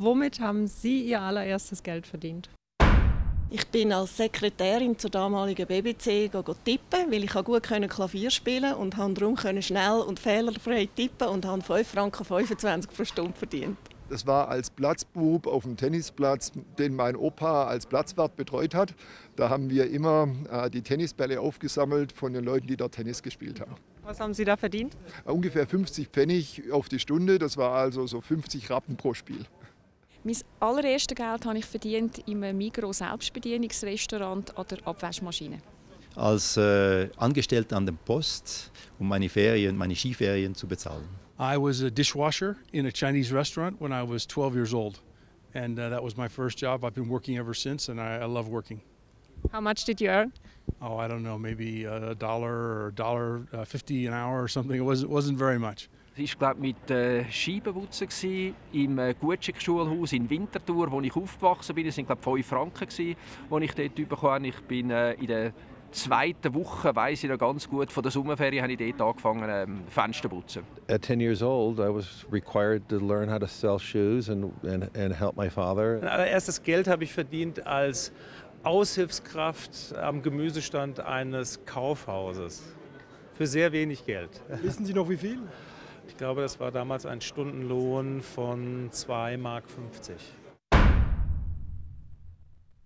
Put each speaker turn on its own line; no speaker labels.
Womit haben Sie Ihr allererstes Geld verdient?
Ich bin als Sekretärin zur damaligen BBC tippen, weil ich gut Klavier spielen und darum schnell und fehlerfrei tippen und habe 5,25 Franken pro Stunde verdient.
Das war als Platzbub auf dem Tennisplatz, den mein Opa als Platzwart betreut hat. Da haben wir immer die Tennisbälle aufgesammelt von den Leuten, die dort Tennis gespielt haben.
Was haben Sie da verdient?
Ungefähr 50 Pfennig auf die Stunde, das war also so 50 Rappen pro Spiel.
Mein allererstes Geld habe ich verdient im Migros Selbstbedienungsrestaurant an der Abwaschmaschine.
Als Angestellter an der Post, um meine Skiferien zu bezahlen.
I was a dishwasher in a Chinese restaurant when I was 12 years old. And that was my first job. I've been working ever since and I love working.
How much did you earn?
Oh, I don't know, maybe $1 or $1.50 an hour or something. It wasn't very much.
Es war mit Scheibenputzen im Gutschick-Schulhaus in Winterthur, wo ich aufgewachsen bin. Es waren 5 Franken, die ich dort bekommen habe. Ich bin in der zweiten Woche, weiss ich noch ganz gut, von der Sommerferien habe ich dort angefangen, Fenster zu putzen.
At 10 years old, I was required to learn how to sell shoes and help my father.
Mein allererstes Geld habe ich verdient als Aushilfskraft am Gemüsestand eines Kaufhauses. Für sehr wenig Geld.
Wissen Sie noch wie viel?
Ich glaube, das war damals ein Stundenlohn von 2,50 Mark.